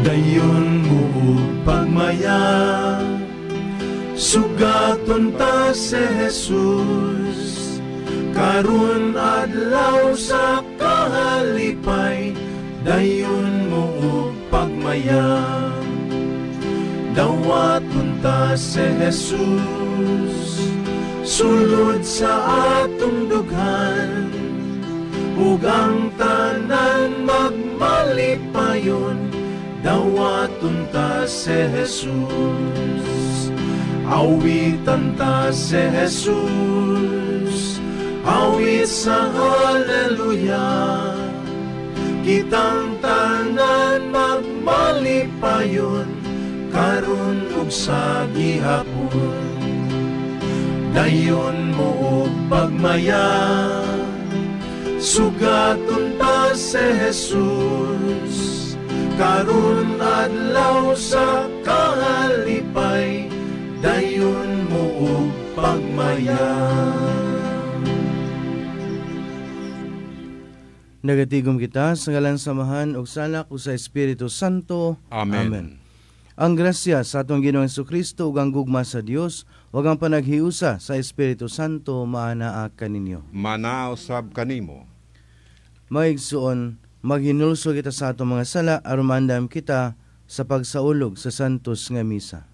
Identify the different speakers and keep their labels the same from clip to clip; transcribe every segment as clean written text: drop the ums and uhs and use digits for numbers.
Speaker 1: Dayon mo og pagmaya, sugaton ta si Jesus. Karon adlaw sa kahalipay, dayon mo og pagmaya. Dawaton ta si Jesus, sulod sa atong dughan, ug ang tanan magmalipayon, dawaton ta si Jesus. Awitan ta si Jesus, awit sa haleluya. Kitang tanan magmalipayon, karon ug sa gihapon. Dayon mo og pagmaya, sugaton ta si Jesus. Karon adlaw sa kahalipay, dayon mo og pagmaya.
Speaker 2: Nagatigom kita sa ngalan sa Amahan ug sa Anak ug sa Espiritu Santo.
Speaker 3: Amen.
Speaker 2: Amen. Ang grasya sa atong Ginoong Hesukristo ug ang gugma sa Dios ug ang panaghiusa sa Espiritu Santo maanaa kaninyo.
Speaker 3: Manao sab kanimo.
Speaker 2: Maigsuon, maghinulsol kita sa atong mga sala aron maandam kita sa pagsaulog sa Santos nga Misa.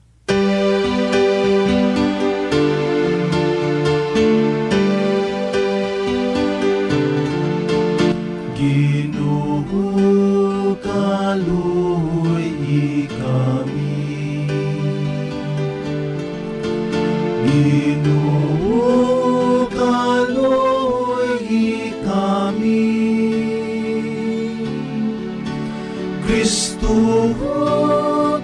Speaker 1: Ginoo, kaluoy kami. Ginoo, kaluoy kami. Kristo,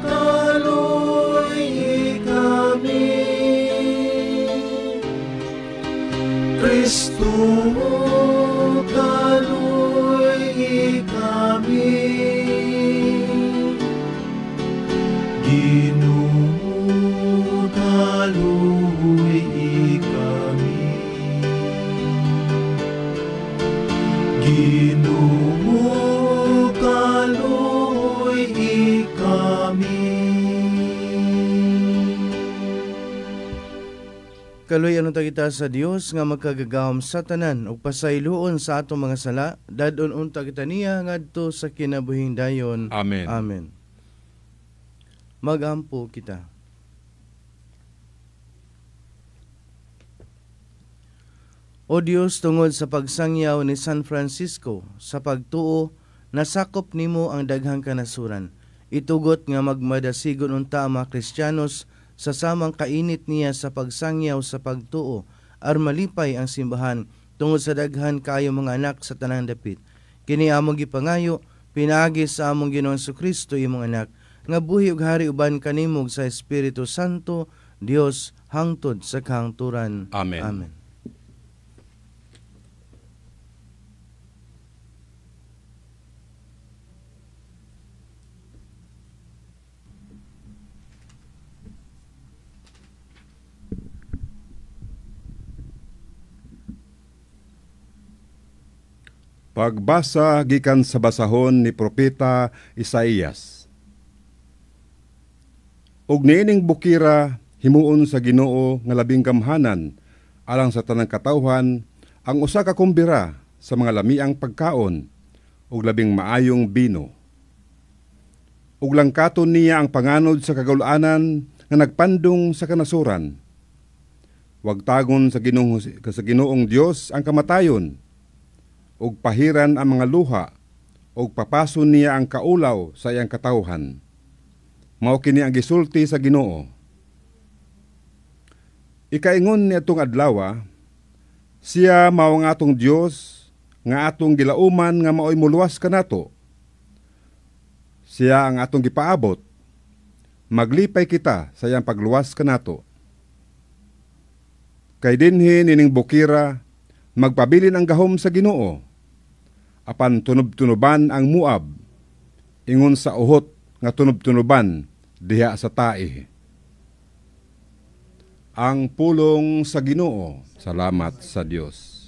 Speaker 1: kaluoy kami. Kristo, kaluoy kami. Ginoo, kaluoy kami. Ginoo, kaluoy kami.
Speaker 2: Kaluoy unta kita sa Dios nga magkagagahom sa tanan ug pasayloon sa atong mga sala, dad-on unta kita niya ngadto sa kinabuhing dayon.
Speaker 3: Amen.
Speaker 2: Amen. Magampo kita. O Dios, tungod sa pagsangyaw ni San Francisco sa pagtuo, nasakop nimo ang daghang kanasuran. Itugot nga magmadasigon unta ang mga Kristiyanos sa samang kainit niya sa pagsangyaw sa pagtuo, aron malipay ang simbahan tungod sa daghan kaayo mga anak sa tanang dapit. Kini among gipangayo pinaagi sa among Ginoong Hesukristo, imong anak, nga buhi ug hari uban kanimo sa Espiritu Santo, Dios hangtod sa kahangturan.
Speaker 3: Amen.
Speaker 2: Amen.
Speaker 3: Pagbasa gikan sa basahon ni Propeta Isaías. Og niining bukira himuon sa Ginoo nga labing gamhanan alang sa tanang katawhan ang usa ka kumbira sa mga lamiang pagkaon ug labing maayong bino. Ug langkaton niya ang panganod sa kagul-anan nga nagpandong sa kanasuran. Wagtagon sa Ginoong Dios ang kamatayon, ug pahiran ang mga luha, ug papason niya ang kaulaw sa iyang katawhan. Mao kini ang gisulti sa Ginoo. Ikaingon ni atong adlawa, siya mao ang atong Dios nga atong gilauman nga maoy moluwas kanato. Siya ang atong gipaabot. Maglipay kita sa iyang pagluwas kanato. Kay dinhi nining bukira magpabilin ang gahom sa Ginoo. Apan tunob-tunoban ang Moab, ingon sa uhot nga tunob-tunoban diha sa tae. Ang pulong sa Ginoo. Salamat sa Dios.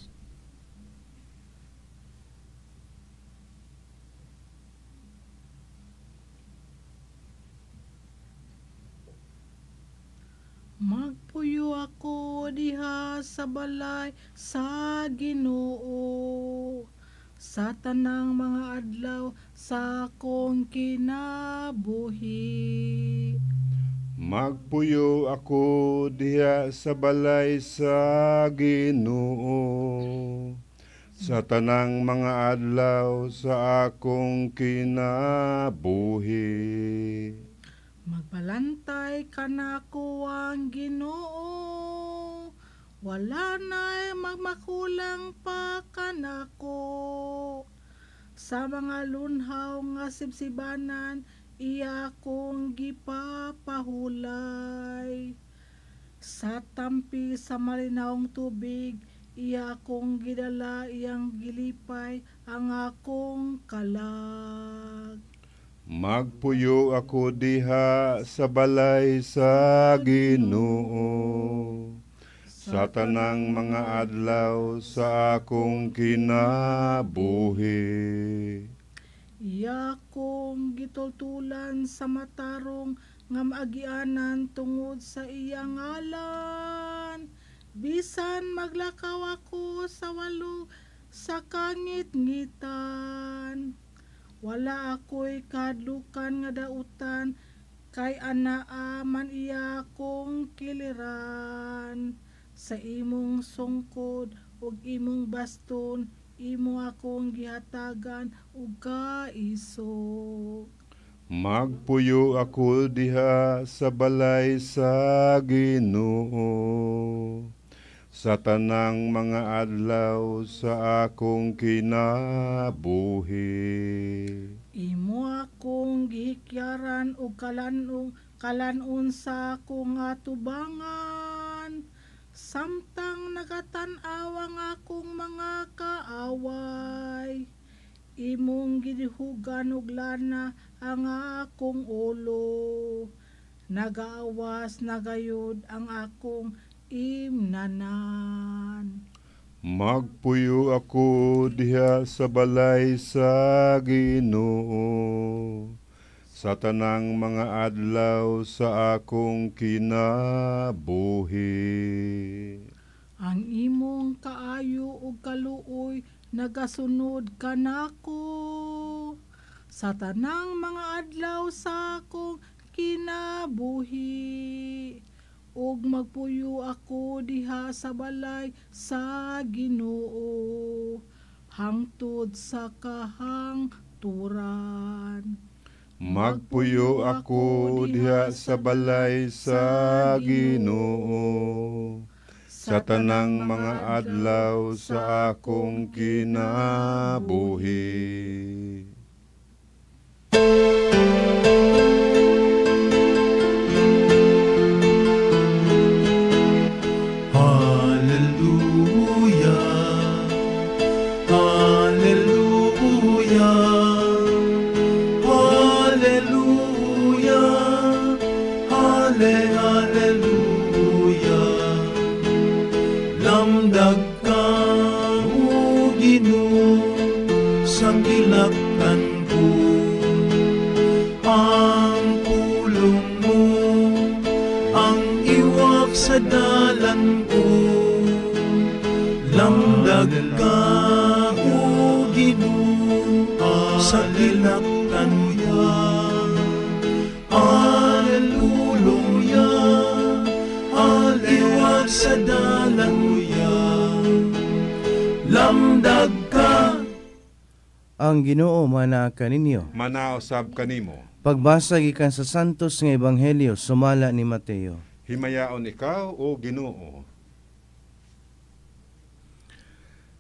Speaker 4: diha sa balay sa Ginoo sa tanang mga adlaw sa akong kinabuhi.
Speaker 3: Magpuyo ako diha sa balay sa Ginoo sa tanang mga adlaw sa akong kinabuhi.
Speaker 4: Magbalantay kanako ang Ginoo, wala na'y magmakulang pa kanako. Sa mga lunhaw nga sibsibanan, iya akong gipapahulay. Sa tampi sa malinawong tubig, iya akong gidala, iyang gilipay ang akong kalag.
Speaker 3: Magpuyo ako diha sa balay sa Ginoo sa tanang mga adlaw sa akong kinabuhi.
Speaker 4: Iya akong gitultulan sa matarong nga maagianan tungod sa iyang ngalan. Bisan maglakaw ako sa walo sa kangitngitan, wala ako'y kahadlukan nga dautan, kay anaa man iya akong kiliran. Sa imong sungkod ug imong baston, imo akong gihatagan og kaisog.
Speaker 3: Magpuyo ako diha sa balay sa Ginoo sa tanang mga adlaw sa akong kinabuhi.
Speaker 4: Imo akong gihikyaran og kalan-on sa akong atubangan, samtang nagatan-aw ang akong mga kaaway. Imong gidihugan og lana ang akong ulo, nagaawas na gayud ang akong imnanan.
Speaker 3: Magpuyo ako diha sa balay sa Ginoo sa tanang mga adlaw sa akong kinabuhi.
Speaker 4: Ang imong kaayo ug kaluoy nagasunod kanako sa tanang mga adlaw sa akong kinabuhi. Ug magpuyo ako diha sa balay sa Ginoo hangtod sa kahangturan.
Speaker 3: Magpuyo ako diha sa balay sa Ginoo sa tanang mga adlaw sa akong kinabuhi.
Speaker 1: Hallelujah, hallelujah, hallelujah, hallelujah. Lamdag ka, o Ginoo, sa kilaktan ko. Ang pulong mo, ang iwak sa dalan ko. Lamdag ka, o Ginoo, sa kilaktan ko. Alleluia, ang iwak sa dalan ko. Lamdag ka.
Speaker 2: Ang Ginoo mana kaninyo.
Speaker 3: Manausab kanimo.
Speaker 2: Pagbasa gikan sa Santos nga Ebanghelyo sumala ni Mateo.
Speaker 3: Himayaon ikaw, o Ginoo.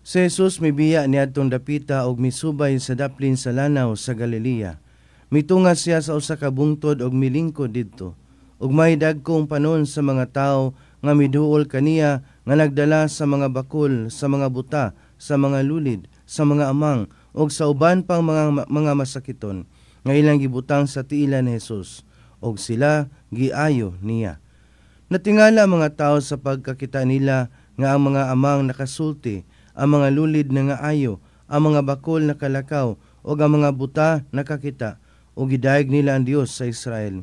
Speaker 2: Si Jesus mibiya niadtong dapita og misubay sa daplin sa lanaw sa Galilea. Mitunga siya sa usa ka bungtod og milingkod didto. Ug may dagkong panon sa mga tawo nga miduol kaniya nga nagdala sa mga bakul, sa mga buta, sa mga lulid, sa mga amang ug sa uban pang mga masakiton nga ilang gibutang sa tiila ni Jesus, ug sila giayo niya. Natingala ang mga tao sa pagkakita nila nga ang mga amang nakasulti, ang mga lulid na ngaayo, ang mga bakol na kalakaw, ug ang mga buta nakakita, ug gidayeg nila ang Dios sa Israel.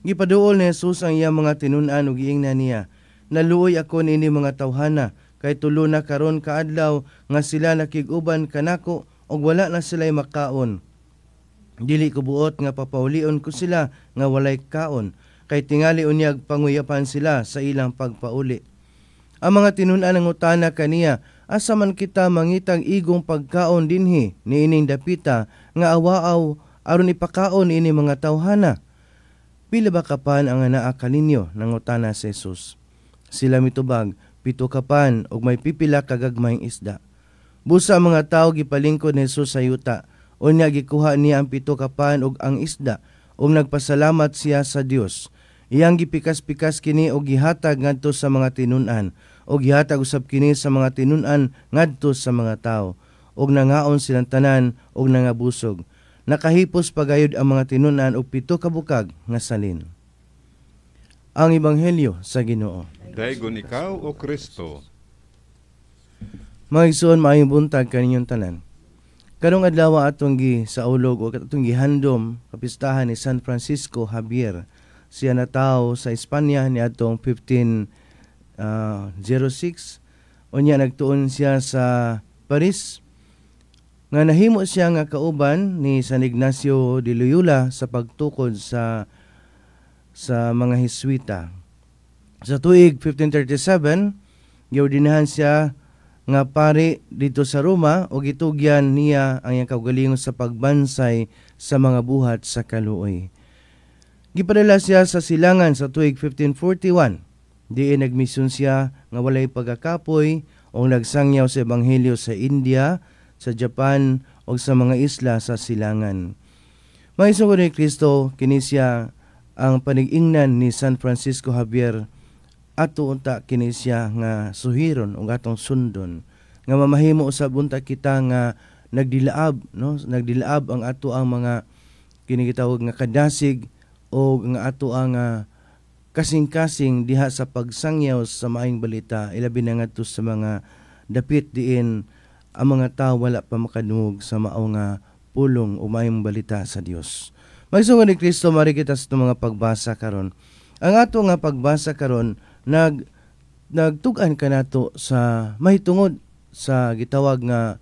Speaker 2: Gipaduol ni Jesus ang iyang mga tinun-an ug giingnan niya, "Naluoy ako niini mga tawhana, kay tulo na karon kaadlaw nga sila nakig-uban kanako ug wala na sila'y makaon. Dili ko buot nga papaulion ko sila nga walay kaon, kay tingali unyag panguyapan sila sa ilang pagpauli." Ang mga tinun-an nangutana kaniya, "Asa man kita mangitag igong pagkaon dinhi niining dapita nga awaaw aron ipakaon ini mga tawhana?" "Pila ba ka pan ang anaa kaninyo?" nangutana si Jesus. Sila mitubag, "7 ka pan ug may pipila ka gagmayng isda." Busa ang mga tawo gipalingkod ni Jesus sa yuta. Unya gikuha niya ang 7 ka pan ug ang isda ug nagpasalamat siya sa Dios. Iyang gipikas-pikas kini og gihatag ngadto sa mga tinun-an, ug gihatag usab kini sa mga tinun-an ngadto sa mga tawo. Ug nangaon silang tanan ug nangabusog. Nakahipos pagayod ang mga tinun-an og 7 ka bukag nga salin. Ang Ebanghelyo sa Ginoo.
Speaker 3: Daygon ikaw, o Kristo.
Speaker 2: Mga igsoon, maayong buntag kaninyong tanan. Karong adlaw atong gi saulog o atong gihandom kapistahan ni San Francisco Javier. Siya natawo sa Espanya niadtong 1506. Unya nagtuon siya sa Paris nga nahimo siya nga kauban ni San Ignacio de Loyola sa pagtukod sa mga Heswita. Sa tuig 1537, giordinahan siya nga pari dito sa Roma ug gitugyan niya ang iyang kaugalingon sa pagbansay sa mga buhat sa kaluoy. Gipadala siya sa silangan sa tuig 1541. Diin nagmisyon siya nga walay pagkakapoy o nagsangyaw sa ebanghelyo sa India, sa Japan o sa mga isla sa silangan. Mga igsoon ni Kristo, kini siya ang panig-ingnan ni San Francisco Javier. Ato unta kini siya nga suhiron ug atong sundon nga mamahimo usab unta kita nga nagdilaab, no? Nagdilaab ang ato ang mga kini gitawag nga kadasig o nga ato ang kasing-kasing diha sa pagsangyaw sa maayong balita, ilabi na ngadto sa mga dapit diin ang mga tao wala pa makadungog sa mao nga pulong o maayong balita sa Dios. Mga igsoon ni Kristo, mari kita sa mga pagbasa karon. Ang ato nga pagbasa karon nagtug-an kanato sa mahitungod sa gitawag nga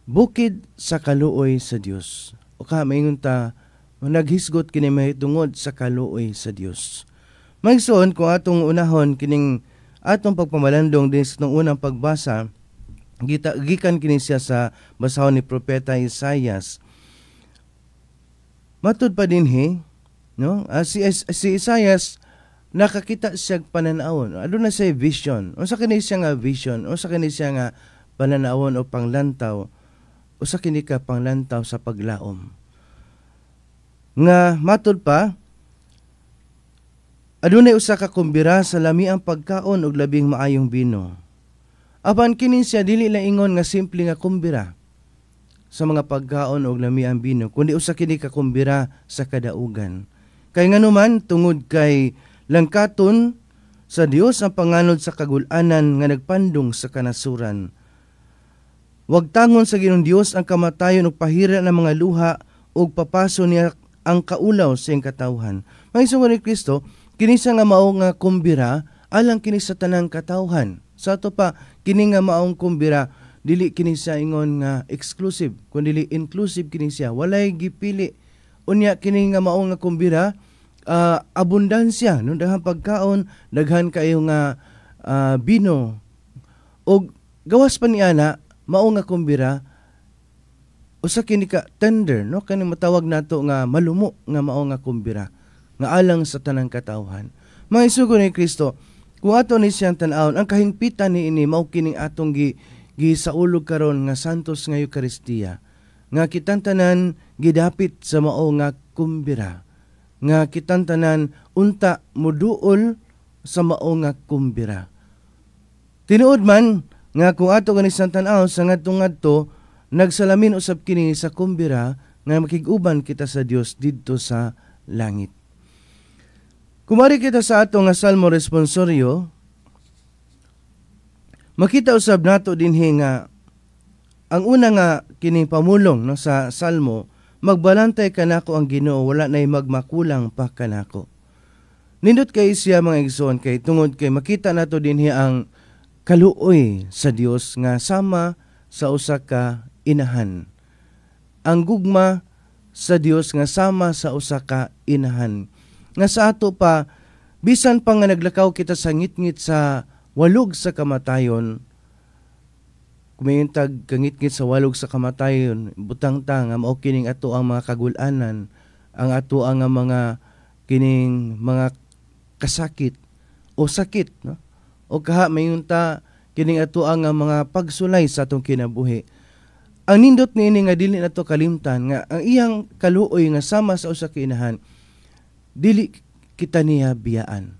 Speaker 2: bukid sa kaluoy sa Dios. O ka maingon ta naghisgot kini mahitungod sa kaluoy sa Dios. Mga igsoon, kung atong unahon kining atong pagpamalandong din sa unang pagbasa, gikan kini siya sa basahon ni Propeta Isaias. Matud pa dinhi, no? Si Isaias nakakita siya pananawon. Aduna siya vision. Unsa kini siya nga vision? Unsa kini siya nga pananawon o panglantaw? Usa kini ka panglantaw sa paglaom. Nga matud pa, adunay usa ka kumbira sa lamiang pagkaon ug labing maayong bino. Apan kini siya dili lang ingon nga simple nga kumbira sa mga pagkaon ug lamiang bino, kundi usa kini ka kumbira sa kadaugan. Kay nganuman tungod kay langkaton sa Dios ang panganod sa kagul-anan nga nagpandong sa kanasuran. Wagtangon sa Ginoong Dios ang kamatayon ug pahira ng mga luha ug papaso niya ang kaulaw sa iyang katawhan. Mga igsoon ni Kristo, kini siya nga mao nga kumbira alang kini sa tanang katawhan. Sa ato pa, kini nga maong kumbira dili kini siya ingon nga exclusive, kundi inclusive kini siya. Walay gipili. Unya kini nga mao nga kumbira, abundansya, no? Daghang pagkaon, daghan kayo nga bino. Og gawas pa niana, mao nga kumbira usa kini ka tender, no? Kani matawag nato nga malumo nga mao nga kumbira nga alang sa tanang katawhan. Mga igsoon ni Kristo, kung ato ni siyang tan-awon, ang kahingpitan niini mao kining atong gisaulog karon nga Santos nga Eukaristiya, nga kitang tanan gidapit sa mao nga kumbira, nga kitang tanan unta muduol sa mao nga kumbira. Tinuod man nga kung ato gani siyang tan-aw sa ngadto-ngadto, nagsalamin usab kini sa kumbira nga makig-uban kita sa Dios didto sa langit. Kumari kita sa ato nga Salmo responsorio, makita usab nato dinhi nga ang una nga kining pamulong, no, sa Salmo, magbalantay kanako ang Ginoo, wala nay magmakulang pa kanako. Nindot kay siya mga igsoon kay tungod kay makita nato dinhi ang kaluoy sa Dios nga sama sa usa ka inahan. Ang gugma sa Dios nga sama sa usa ka inahan. Nga sa ato pa bisan pa nga naglakaw kita sa ngitngit sa walog sa kamatayon, kumintag kangitngit sa walog sa kamatayon, butang ta nga mao kining ato ang mga kagulanan, ang ato ang mga kining mga kasakit o sakit, no? O kaha mayunta kining ato ang mga pagsulay sa atong kinabuhi. Ang nindot niini nga dili nato kalimtan nga ang iyang kaluoy nga sama sa usa ka inahan, dili kita niya biyaan.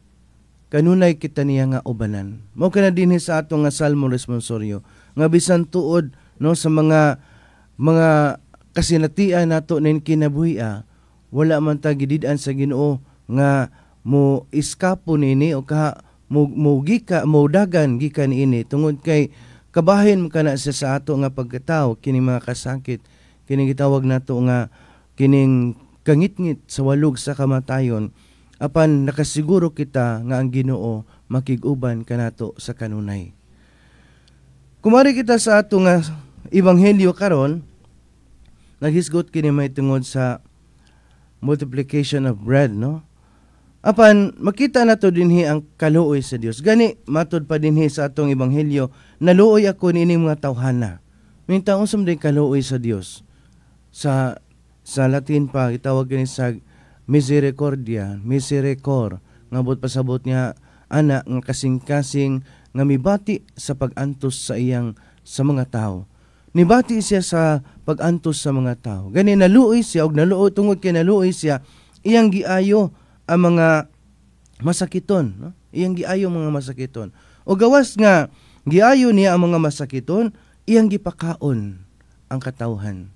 Speaker 2: Kanunay kita niya nga ubanan. Mao kana dinhi sa atong nga Salmo responsorio nga bisan tuod, no, sa mga kasinatian nato nin kinabuhi, wala man ta gidid-an sa Ginoo nga mo iskapo niini o kaha mo gika mo dagan gikan niini tungod kay kabahin kana siya sa ato nga pagkatao kining mga kasakit, kining gitawag nato nga kining kangitngit sa walog sa kamatayon. Apan nakasiguro kita nga ang Ginoo makig-uban kanato sa kanunay. Kumari kita sa ato nga ebanghelyo karon, naghisgot kini may tungod sa multiplication of bread, no? Apan makita nato dinhi ang kaluoy sa Dios. Gani matud pa dinhi sa atong ebanghelyo, naluoy ako niini mga tawhana. Minta unsa man din kaluoy sa Dios? Sa Latin pa gitawag kini sa misericordia, misericor, nga buot pasabot niya ana nga kasing-kasing nga mibati sa pag-antos sa iyang sa mga tao. Nibati siya sa pag-antos sa mga tao. Gani naluoy siya og naluoy tungod kay naluoy siya, iyang giayo ang mga masakiton, no? Iyang giayo mga masakiton. O gawas nga giayo niya ang mga masakiton, iyang gipakaon ang katawhan.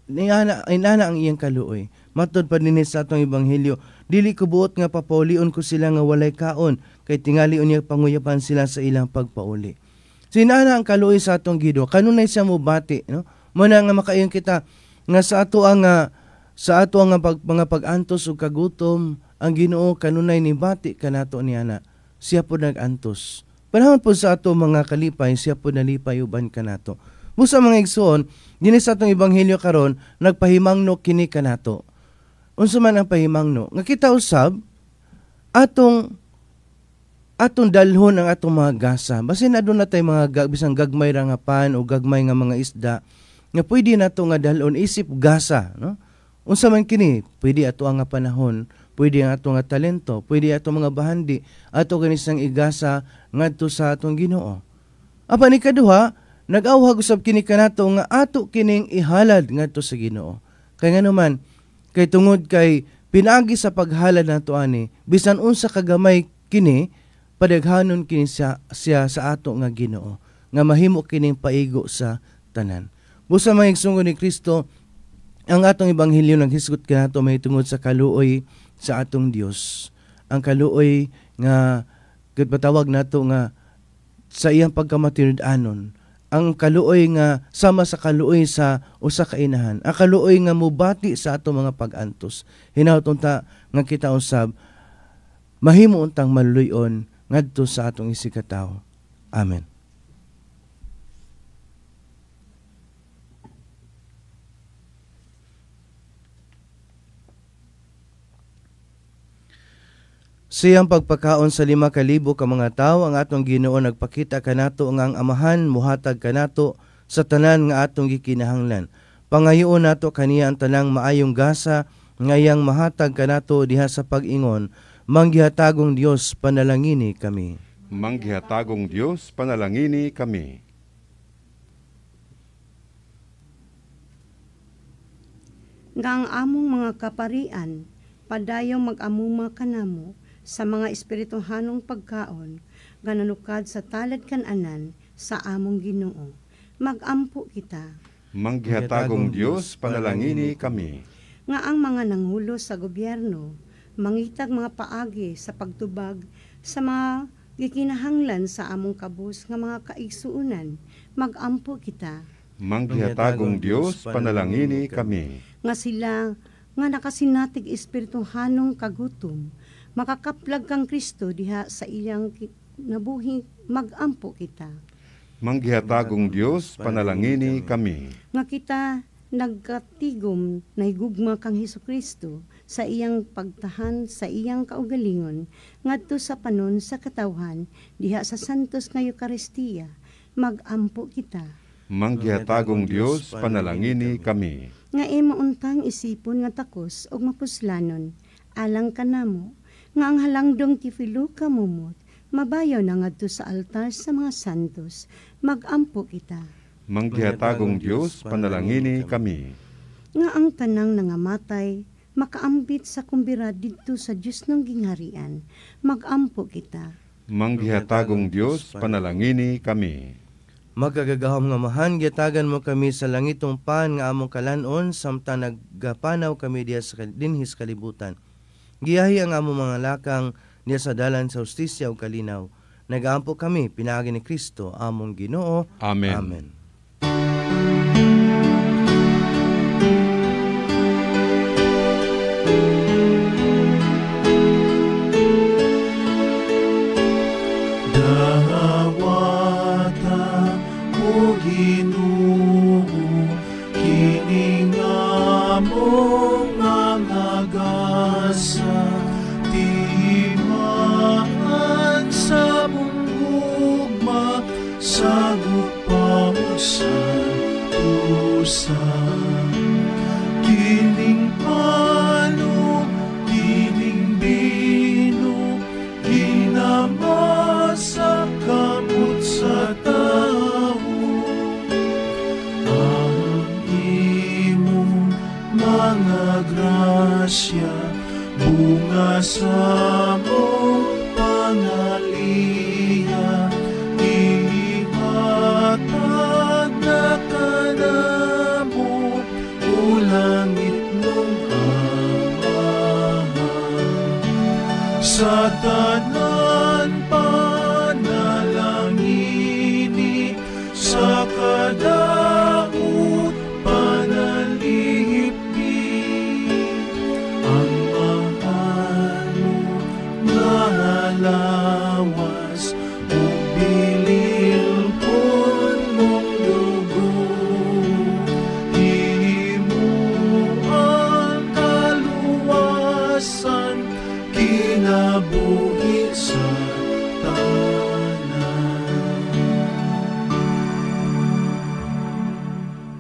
Speaker 2: Inana ang iyang kaluoy. Matod pa dinhi sa atong ebanghelyo, dili ko buot nga papaulion ko sila nga walay kaon, kay tingali unya panguyapan sila sa ilang pagpauli. Sinana ang kaluoy sa atong Ginoo, kanunay siya mobati, no? Muna nga makaingon kita nga sa ato ang mga pag-antos ug kagutom, ang Ginoo kanunay nibati kanato niana. Siya po nag-antos. Panahon po sa ato mga kalipay, siya po nalipay uban kanato. Busa mga igsoon, dinhi sa atong ebanghelyo karon, nagpahimangno kini kanato. Unsa man ang pahimangno? Nga kita usab atong dalhon ang atong mga gasa. Basin aduna tay mga bisan gagmay ra nga pan o gagmay nga mga isda nga pwede nato nga dalhon isip gasa, no? Unsa man kini? Pwede ato ang panahon, pwede ang ato nga talento, pwede ato mga bahandi, ato kanisang igasa ngadto sa atong Ginoo. Apan ikaduha, nag-awhag usab kini kanato nga ato kining ihalad ngadto sa Ginoo. Kay nganuman, kay tungod kay pinaagi sa paghalad nato ani, bisan unsa kagamay kini, padaghanon kini siya sa ato nga Ginoo, nga mahimo kining paigo sa tanan. Busa mga igsoon ni Kristo, ang atong ebanghelyo naghisgot kanato mahitungod sa kaluoy sa atong Dios. Ang kaluoy nga patawag nato nga sa iyang pagkamatinud-anon, ang kaluoy nga sama sa kaluoy sa usa ka inahan, ang kaluoy nga mobati sa ato mga pag-antos. Hinaut unta nga kita usab mahimo untang maluluy-on ngadto sa atong isigkatawo. Amen. Siyang pagpakaon sa 5,000 ka mga tawo, ang atong Ginoo nagpakita kanato nga ang Amahan muhatag kanato sa tanan nga atong gikinahanglan. Pangayoon nato kaniya ang tanang maayong gasa nga iyang mahatag kanato diha sa pag-ingon, manggihatagong Dios, panalangini kami.
Speaker 3: Manggihatagong Dios, panalangini kami.
Speaker 5: Nga ang among mga kaparian padayon mag-amuma kanamo sa mga espirituhanong pagkaon nga nanukad sa talad kananan sa among Ginoo. Magampo kita.
Speaker 3: Manggihatagong Dios, panalangini kami.
Speaker 5: Nga ang mga nangulo sa gobyerno mangitag mga paagi sa pagtubag sa mga gikinahanglan sa among kabus nga mga kaigsuonan. Magampo kita.
Speaker 3: Manggihatagong Dios, panalangini kami.
Speaker 5: Nga sila nga nakasinatig espirituhanong kagutom Makakaplag kang Kristo diha sa iyang nabuhi, magampo kita.
Speaker 3: Manggihatagong Dios, panalangini kami.
Speaker 5: Nga kita nagkatigom nahigugma kang Hesukristo sa iyang pagtahan sa iyang kaugalingon ngadto sa panon sa katawhan diha sa Santos nga Eukaristiya, magampo kita.
Speaker 3: Manggihatagong Dios, panalangini kami.
Speaker 5: Nga imo untang isipon nga takos og mapuslanon alang kanamo nga ang halangdong tifilo kamumot mabayaw na ngadto sa altar sa mga santos, magampo kita.
Speaker 3: Manggihatagong Dios, panalangini kami.
Speaker 5: Nga ang tanang nangamatay makaambit sa kumbira didto sa Dios ng gingharian, magampo kita.
Speaker 3: Manggihatagong Dios, panalangini kami.
Speaker 2: Magagagahom nga mahan, gitagan mo kami sa langitong pan nga among kalanon samtang nagapanaw kami diya sa dinhis kalibutan. Giyahi ang among mga lakang niya sa dalan sa hustisya ug kalinaw. Nagaampo kami pinaagi ni Kristo among Ginoo.
Speaker 3: Amen.
Speaker 2: Amen.
Speaker 1: Dawata o Ginoo, kini nga among mga gasa, timaan sa mong gugma, sagot pa og santusa. Kining pano, kining bino, ginamasa kamot sa tao. Ang imong mga grasya, bunga sa mong pangaliya, ihatag na kanamo, o langit mong Amahan. Sa tanan panalangini, sa kadaot panalipdi, ang mahal mo nga lawas ug bililhon mong dugo, himo ang kaluwasan, kinabuhi sa tanan.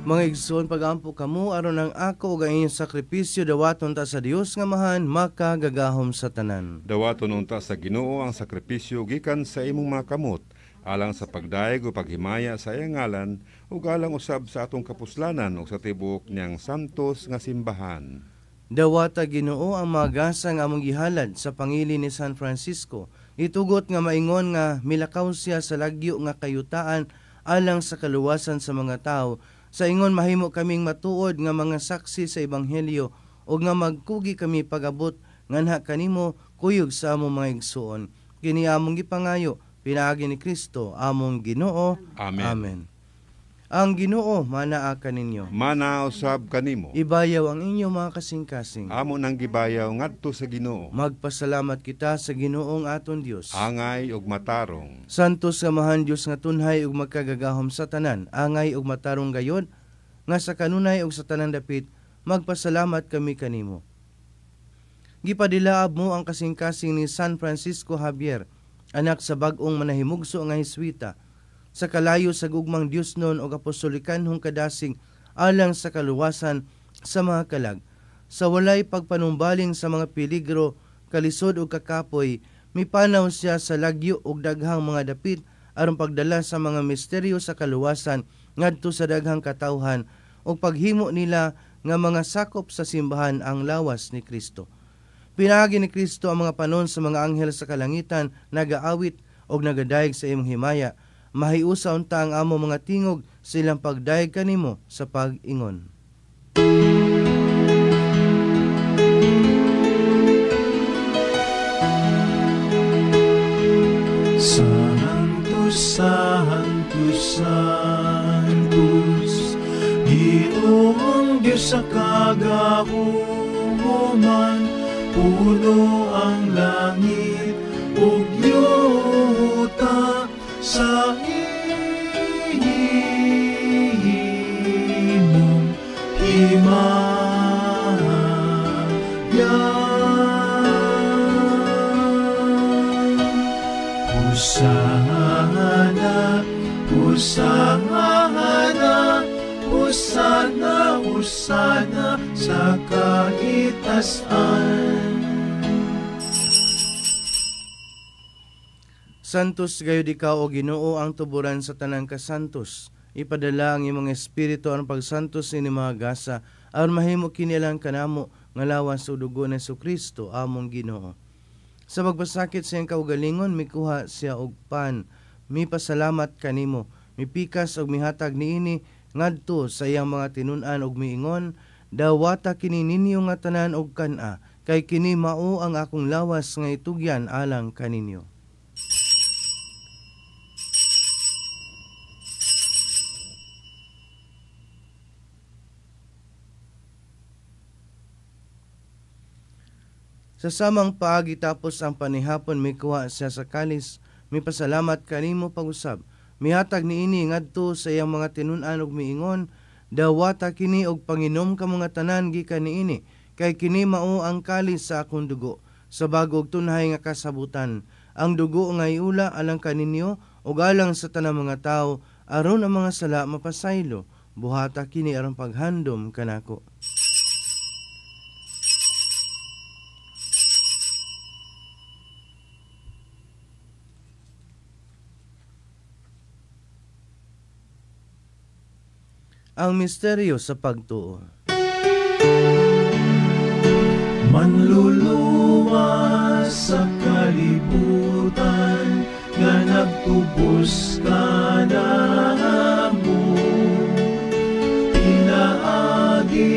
Speaker 2: Mga igsoon, pagampo kamo aron ang ako ug ang inyong sakripisyo dawaton ta sa Dios nga Amahan makagagahom sa tanan.
Speaker 3: Dawaton unta sa Ginoo ang sakripisyo gikan sa imong mga kamot alang sa pagdayeg o paghimaya sa iyang ngalan ug alang usab sa atong kapuslanan ug sa tibuok niyang santos nga simbahan.
Speaker 2: Dawata Ginoo ang mga gasa nga among gihalad sa pangili ni San Francisco. Itugot nga maingon nga milakaw siya sa lagyo nga kayutaan alang sa kaluwasan sa mga tawo. Sa ingon mahimo kaming matuod nga mga saksi sa ebanghelyo ug nga magkugi kami pagabot nganha kanimo kuyog sa among mga igsuon. Kini among gipangayo pinaagi ni Kristo among Ginoo.
Speaker 3: Amen.
Speaker 2: Amen. Ang Ginoo manaa kaninyo.
Speaker 3: Mana usab kanimo.
Speaker 2: Ibayaw ang inyong mga kasing-kasing.
Speaker 3: Amo nang gibayaw ngadto sa Ginoo.
Speaker 2: Magpasalamat kita sa Ginoong aton Dios.
Speaker 3: Angay ug matarong.
Speaker 2: Santos nga mahan Dios nga tunhay ug magkagagahom sa tanan, angay ug matarong gayod nga sa kanunay ug sa tanan dapit, magpasalamat kami kanimo. Gipadilaab mo ang kasing-kasing ni San Francisco Javier, anak sa bag-ong manahimugso nga Heswita, sa kalayo sa gugmang Dios nun og apostolikanhong kadasing alang sa kaluwasan sa mga kalag. Sa walay pagpanumbaling sa mga peligro, kalisod ug kakapoy, mipanaw siya sa lagyo ug daghang mga dapit aron pagdala sa mga misteryo sa kaluwasan ngadto sa daghang katawhan ug paghimo nila nga mga sakop sa simbahan ang lawas ni Kristo. Pinaagi ni Kristo ang mga panon sa mga anghel sa kalangitan, nagaawit ug nagadayeg sa imong himaya. Mahiusa unta ang amo mga tingog sa ilang pagdayeg kanimo sa pag-ingon.
Speaker 1: Santo, Santo, Santos, Ginoong Diyos sa kagahuman, Puno ang langit ug yuta sa imong himaya. Hosana, Hosana, Hosana, Hosana sa kaitasan.
Speaker 2: Santos gayud ikaw, o Ginoo, ang tuburan sa tanang kasantos. Ipadala ang imong espiritu aron pagsantos ini mga gasa, aron mahimo kini alang kanamo nga lawas ug dugo ni Hesukristo among Ginoo. Sa pagpasakit sa iyang kaugalingon, mikuha siya og pan, mipasalamat kanimo, mipikas og mihatag niini ngadto sa iyang mga tinun-an og miingon, dawata kini ninyo nga tanan og kan-a, kay kini mao ang akong lawas nga itugyan alang kaninyo. Sa samang paagi tapos ang panihapon, mikuha siya sa kalis, mipasalamat kanimo pag-usab, mihatag niini ngadto sa iyang mga tinun-an og miingon, dawata kini og panginom ka mga tanan gikan niini, kay kini mao ang kalis sa akong dugo, sa bag-ong tunhay nga kasabutan. Ang dugo nga iula alang kaninyo ug alang sa tanang mga tawo, aron ang mga sala mapasaylo. Buhata kini aron paghandom kanako. Ang misteryo sa pagtuo.
Speaker 1: Manluluwas sa kalibutan nga nagtubos kanamo, pinaagi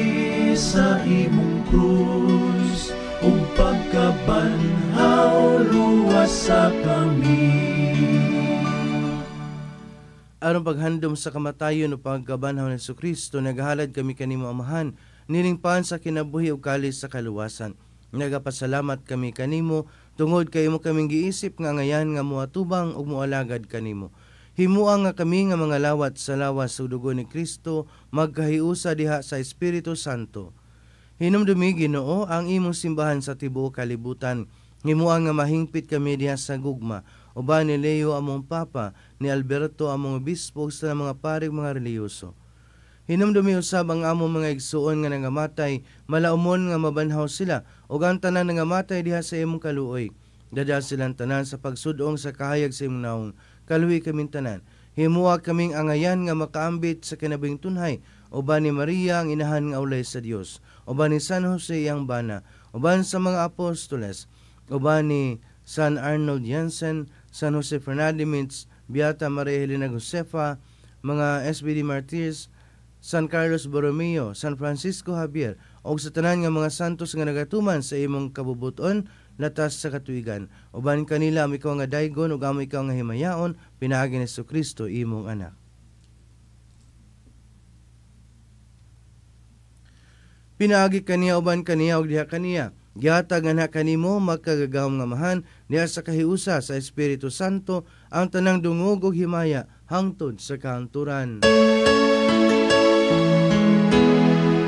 Speaker 1: sa imong krus ug pagkabanhaw luwas sa kami.
Speaker 2: Aron paghandom sa kamatayon o pagkabanhaw ni Hesukristo, naghalad kami kanimo Amahan, nilingpan sa kinabuhi ug kalis sa kaluwasan. Nagapasalamat kami kanimo tungod kay imo kaming giisip nga ngayan nga moatubang ug moalagad kanimo. Himua nga kami nga mga lawat sa lawas ug dugo ni Kristo magkahiusa diha sa Espiritu Santo. Hinumdumi Ginoo ang imong simbahan sa tibuok kalibutan. Himua nga mahingpit kami diha sa gugma. Uban ni Leo among Papa, ni Alberto among Obispo, sa mga pari ug mga relihiyoso. Hinumdumi usab ang among mga igsuon nga nangamatay, malaumon nga mabanhaw sila, ug ang tanan nangamatay diha sa imong kaluoy. Dadal silang tanan sa pagsudong sa kahayag sa imong naong. Kaluhi kaming tanan. Himua kaming angayan nga makaambit sa kinabuhing tunhay, uban ni Maria ang inahan nga ulay sa Dios, uban ni San Jose iyang bana, uban sa mga apostoles, uban ni San Arnold Janssen, San Jose Fernandez, Beata Maria Helena Josefa, mga SBD Martyrs, San Carlos Borromeo, San Francisco Javier, og sa tanan nga mga santos nga nagatuman sa imong kabubuton latas sa katuigan. Uban kanila amo ikaw nga daygon ug amo ikaw nga himayaon, pinaagi ni Hesukristo imong anak. Pinaagi kaniya uban kaniya ug diha kaniya. Gihatag nga kanimo magkagagahom nga amahan diha sa kahiusa sa Espiritu Santo ang tanang dungog ug himaya hangtod sa kahangturan.
Speaker 1: Amen.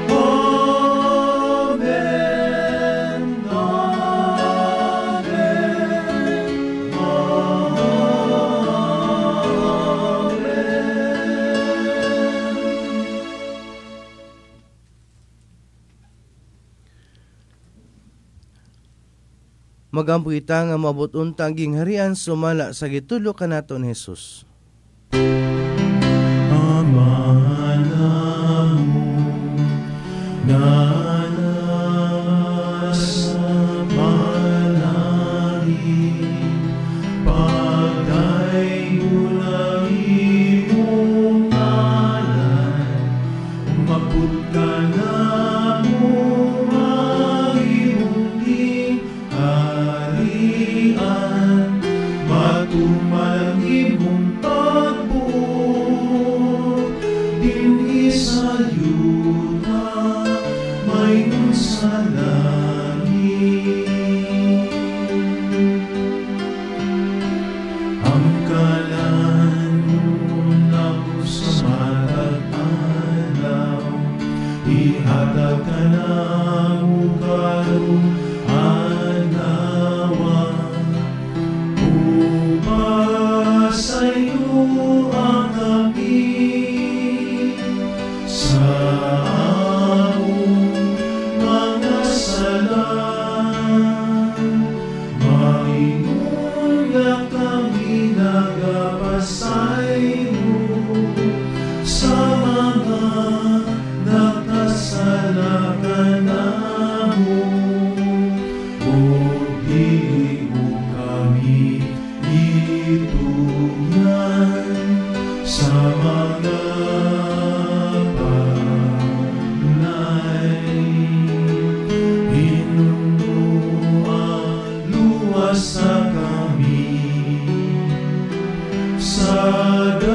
Speaker 1: Amen. Amen.
Speaker 2: Magampo kita nga maabot unta ang gingharian sumala sa gitudlo kanato ni Jesus.
Speaker 1: Ama namo nga nasa malangit, pagdaygon ang imong ngalan, umabot kanamo ang imong gingharian, matuman ang imong pagbuot dinhi sa yuta Ihatag kanamo karong adlaw, upasayloa kami sa among mga sala. Maingon nga kami nagapasaylo sa mga nakasala kanamo, ug dili mo kami itugyan sa mga panulay. Hinumduma, luwasa kami sa dautan.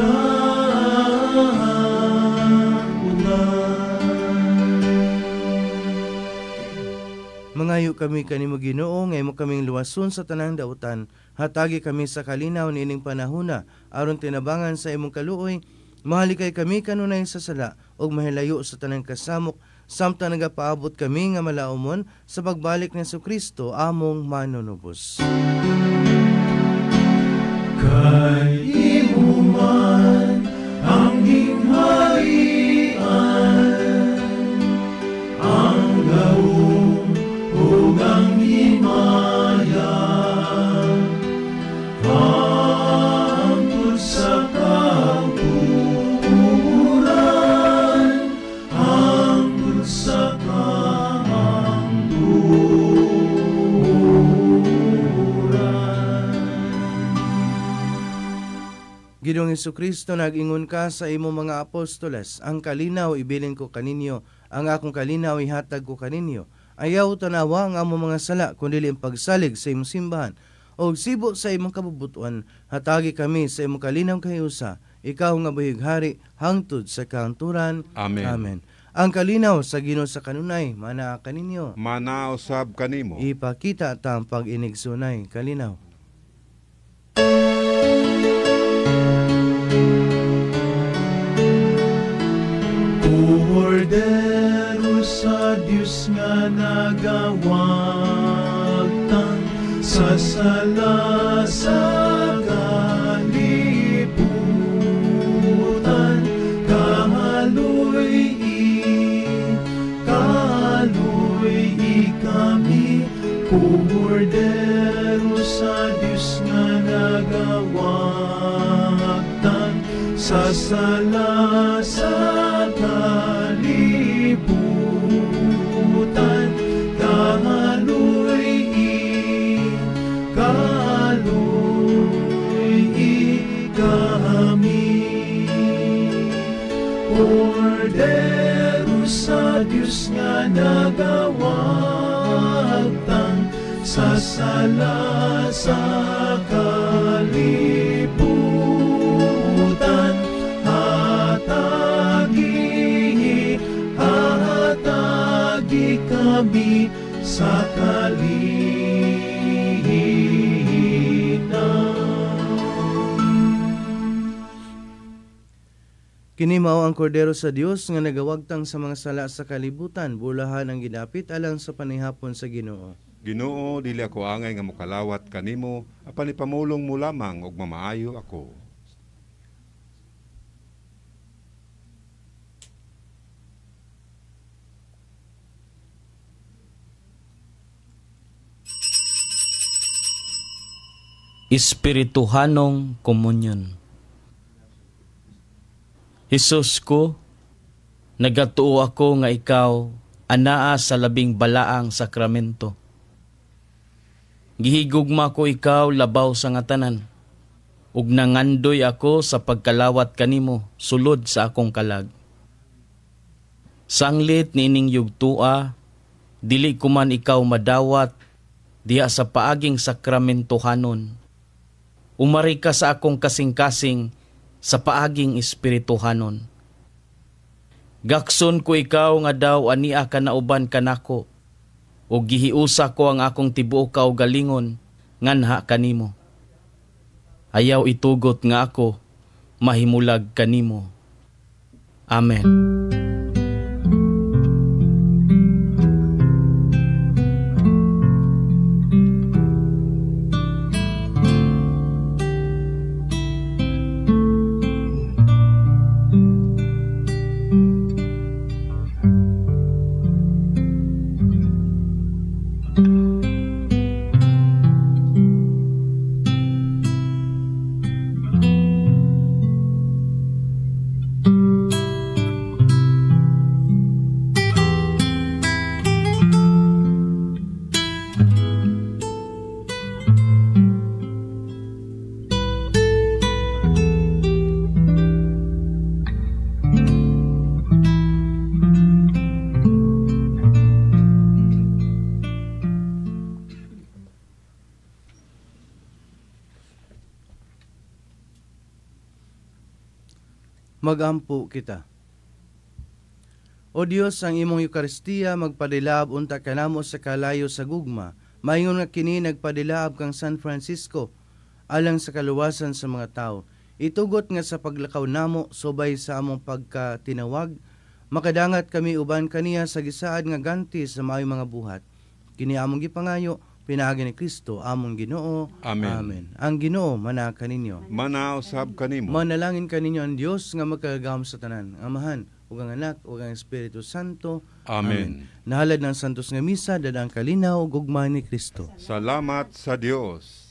Speaker 2: Mangayo kami kanimo Ginoo nga imo kaming luwason sa tanang dautan. Hatagi kami sa kalinaw niining panahona aron tinabangan sa imong kaluoy. Mahalikay kami kanunay sa sala ug mahilayo sa tanang kasamok samtang nagapaabot kami nga malaumon sa pagbalik ni Hesukristo among manunubos.
Speaker 1: Kay imo man ang gingharian, ang gahom ug ang himaya, hangtod sa kauturan, hangtod sa kamangturan.
Speaker 2: Ginoong Hesukristo, nag-ingon ka sa imong mga apostoles, ang kalinaw ibilin ko kaninyo, ang akong kalinaw ihatag ko kaninyo. Ayaw tanawa ang among mga sala, kundi ang pagsalig sa imong simbahan. O sibo sa imong kabubutuan, hatagi kami sa imong kalinaw kahiusa, ikaw nga buhig hari, hangtod sa kahangturan.
Speaker 3: Amen.
Speaker 2: Amen. Ang kalinaw sa Ginoo sa kanunay, manaa kaninyo.
Speaker 3: Manaa usab kanimo.
Speaker 2: Ipakita ta ang pag-inigsunay, kalinaw.
Speaker 1: Kordero sa Dios nga nagawagtang sa sala sa kalibutan, kahaloy kami. Kordero sa Dios nga nagawagtang sa sala sa kalibutan, kahaloy kami. Kordero sa Dios nga nagawagtang sa sala sa kalibutan, hatagi kami sa kalinaw.
Speaker 2: Kini mao ang kordero sa Dios nga nagawagtang sa mga sala sa kalibutan, bulahan ang gidapit alang sa panihapon sa Ginoo.
Speaker 3: Ginoo, dili ako angay nga mokalawat kanimo, apan ipamulong mo lamang og mamaayo ako.
Speaker 6: Espirituhanong komunyon. Hesus ko, nagatuo ako nga ikaw anaa sa labing balaang sakramento. Gihigugma ko ikaw labaw sa nga tanan, ug nangandoy ako sa pagkalawat kanimo sulod sa akong kalag. Sanglit niining yugtua, dili ko man ikaw madawat diha sa paaging sakramentohanon. Umari ka sa akong kasing-kasing sa paaging espirituhanon. Gakson ko ikaw nga daw ania ka nauban kanako, ug gihiusa ko ang akong tibuok kaugalingon nganha kanimo. Ayaw itugot nga ako mahimulag kanimo. Amen.
Speaker 2: Magampo kita. O Dios, ang imong Eukaristiya magpadilaab unta kanamo sa kalayo sa gugma. Maingon nga kini nagpadilaab kang San Francisco alang sa kaluwasan sa mga tao. Itugot nga sa paglakaw namo subay sa among pagkatinawag, makadangat kami uban kaniya sa gisaad nga ganti sa maayong mga buhat. Kini among gipangayo pinaagi ni Kristo among Ginoo.
Speaker 3: Amen.
Speaker 2: Amen. Ang Ginoo manaa kaninyo.
Speaker 3: Manaa usab kanimo.
Speaker 2: Manalangin kaninyo ang Dios nga makagagahom sa tanan, ang Amahan ug ang Anak ug ang Espiritu Santo.
Speaker 3: Amen.
Speaker 2: Amen. Nahalad ng Santos nga Misa, dadang kalinaw ug gugma ni Kristo.
Speaker 3: Salamat sa Dios.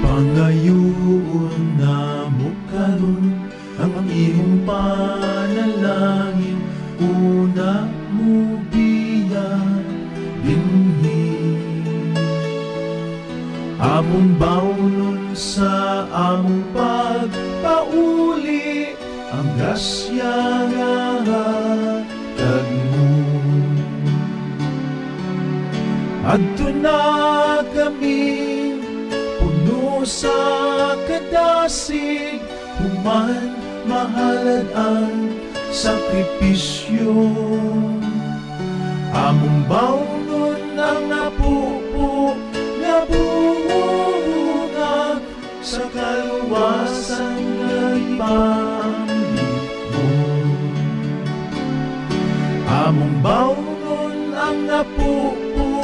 Speaker 1: Pangayuon namo karon ang imong panalangin, una mo biya dinhi. Among bawnon sa among pagpauli ang grasya nga hatag mo. Adto na kami puno sa kadasig, human mahalad ang sakripisyo. Among bawnon ang napupo nga bunga sa kaluwasan nga ipamit mo. Among bawnon ang napupo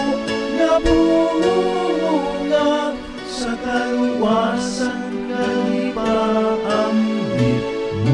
Speaker 1: nga bunga sa kaluwasan nga ipamit mo.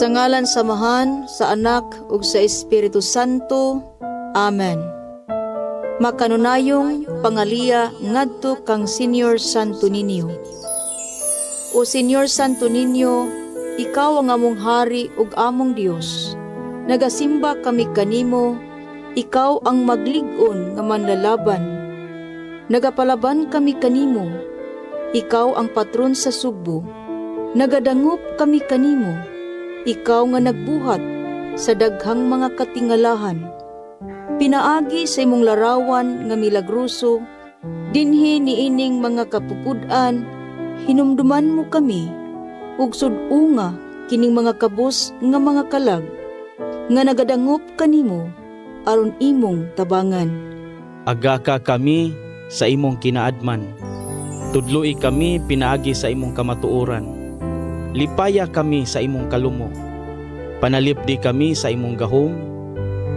Speaker 7: Sa ngalan sa Amahan, sa Anak, ug sa Espiritu Santo. Amen. Makanunayong pangaliya ngadto kang Senior Santo Niño. O Senior Santo Niño, ikaw ang among hari ug among Dios. Nagasimba kami kanimo, ikaw ang maglig-on nga manlalaban. Nagapalaban kami kanimo, ikaw ang patron sa Sugbo. Nagadangup kami kanimo, ikaw nga nagbuhat sa daghang mga katingalahan. Pinaagi sa imong larawan nga milagroso, dinhi niining mga kapupud-an, hinumduman mo kami, ug sud-unga kining mga kabus nga mga kalag, nga nagadangup kanimo aron imong tabangan.
Speaker 6: Agaka kami sa imong kinaadman. Tudloi kami pinaagi sa imong kamatuoran. Lipaya kami sa imong kalumo. Panalipdi kami sa imong gahom.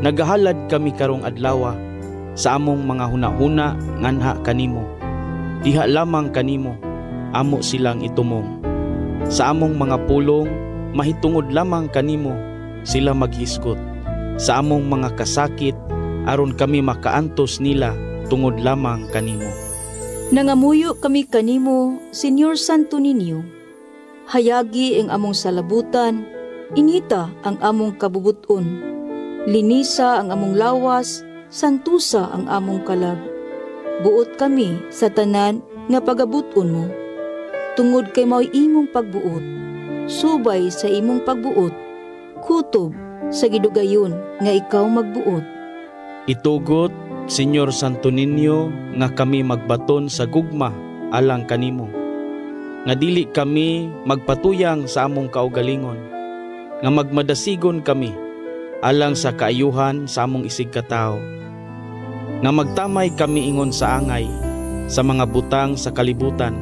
Speaker 6: Nagahalad kami karong adlawa sa among mga hunahuna nganha kanimo. Diha lamang kanimo amo silang itumong. Sa among mga pulong mahitungod lamang kanimo sila maghisgot. Sa among mga kasakit aron kami makaantos nila tungod lamang kanimo.
Speaker 7: Nangamuyo kami kanimo, Señor Santo Niño. Hayagi ang among salabutan, inita ang among kabubuton. Linisa ang among lawas, santusa ang among kalag. Buot kami sa tanan nga pagabuton mo. Tungod kay mao'y imong pagbuot, subay sa imong pagbuot, kutob sa gidugayon nga ikaw magbuot.
Speaker 6: Itugot, Señor Santo Niño, nga kami magbaton sa gugma alang kanimo. Nga dili kami magpatuyang sa among kaugalingon, nga magmadasigon kami alang sa kaayuhan sa among isigkatawo. Nga magtamay kami ingon sa angay sa mga butang sa kalibutan.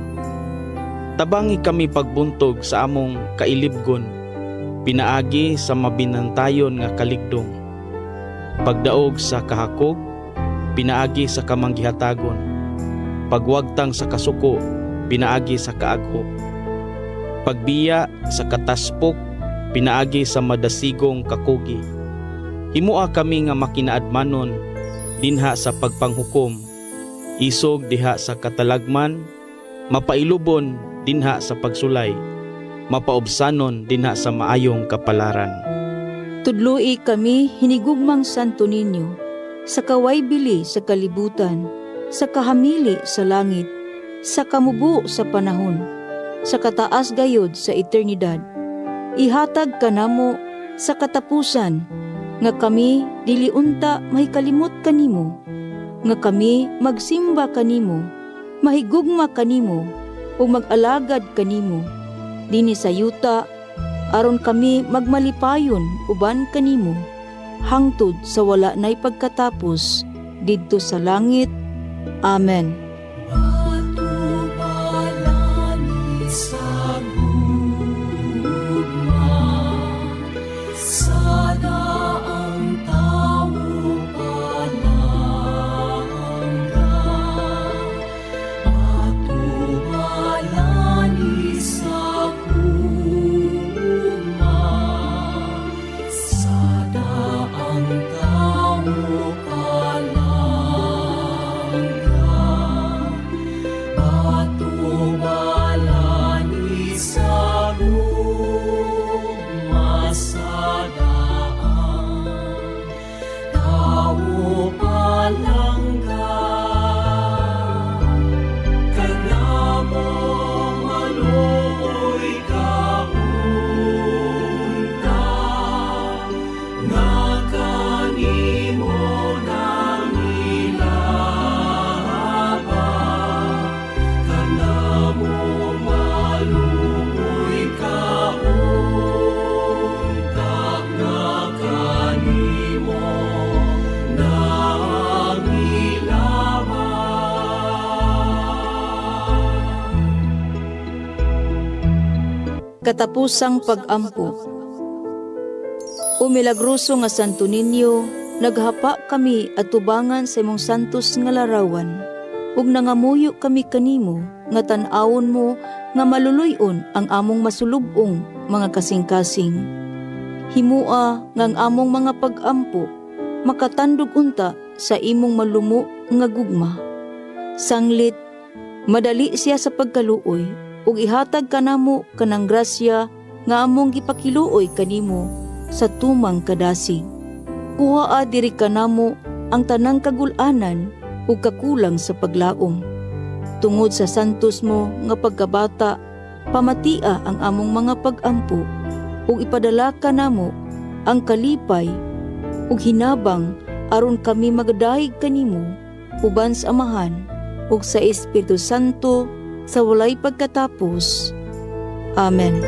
Speaker 6: Tabangi kami pagbuntog sa among kailibgon, pinaagi sa mabinantayon nga kaligdong. Pagdaog sa kahakog, pinaagi sa kamanggihatagon. Pagwagtang sa kasuko, pinaagi sa kaaghok. Pagbiya sa kataspok, pinaagi sa madasigong kakugi. Himua kami nga makinaadmanon dinha sa pagpanghukom, isog diha sa katalagman, mapailubon dinha sa pagsulay, mapaubsanon dinha sa maayong kapalaran.
Speaker 7: Tudloi kami hinigugmang Santo Niño, sa kawaybili sa kalibutan, sa kahamili sa langit, sa kamubo sa panahon, sa kataas gayod sa eternidad. Ihatag kanamo sa katapusan, nga kami dili unta mahikalimot kanimo, nga kami magsimba kanimo, mahigugma kanimo, ug mag-alagad kanimo dinhi sa yuta, aron kami magmalipayon uban kanimo hangtod sa wala nay pagkatapos didto sa langit. Amen.
Speaker 1: Patubalani sa gugma, sa daang tawo palangga. Patubalani sa gugma, sa daang tawo palangga. Patubalani sa gugma, sa daang tawo palangga. Kanamo maluoy ka unta, nga kanimo nangilaba. Kanamo maluoy ka unta, nga kanimo nangilaba.
Speaker 7: Katapusang pag-ampo. O milagroso nga Santo Niño, naghapa kami at tubangan sa imong santos nga larawan. Ug nangamuyo kami kanimo nga tan-awon mo nga maluluy-on ang among masulub-ong mga kasing-kasing. Himua nga ang among mga pag-ampo makatandog unta sa imong malumo nga gugma. Sanglit, madali siya sa pagkaluoy ug ihatag kanamo kanang grasya nga among gipakiluoy kanimo sa tumang kadasig. Kuhaa diri kanamo ang tanang kagul-anan ug kakulang sa paglaom. Tungod sa santos mo nga pagkabata, pamatia ang among mga pag-ampo ug ipadala kanamo ang kalipay ug hinabang aron kami magadayeg kanimo uban sa Amahan ug sa Espiritu Santo sa walay pagkatapos. Amen.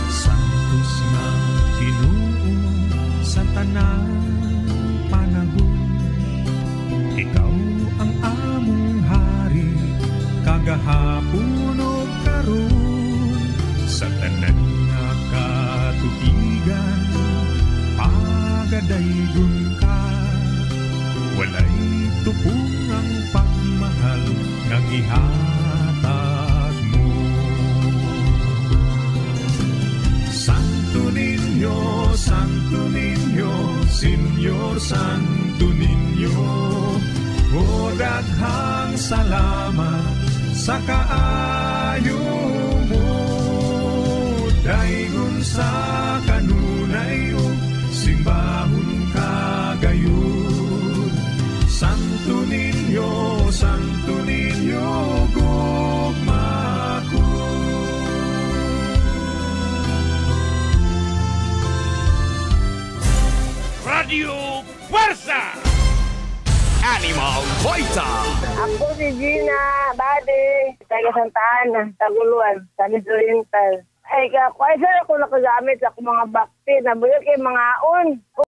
Speaker 1: Santos nga Ginoo sa tanang panahon, ikaw ang among hari kagahapon ug karon. Sa tanan nga katuigan pagadaygon ka, Walay tupong ang pagmahal nga gihatag mo. Santo Niño, Santo Niño, Señor Santo Niño, o daghang salamat sa kaayo mo. Daygon sa kanunay ug simbahon ka gayud. Santo Niño, Santo Niño, gugma ko.
Speaker 8: Radio Fuerza! Animal Vital!
Speaker 9: Ako si Gina Bade, taga Santa Ana, Taguluan, San Oriental. Ay, ako, ay, sir, ako nakagamit sa akong mga bakti. Nabuyot kay mga on.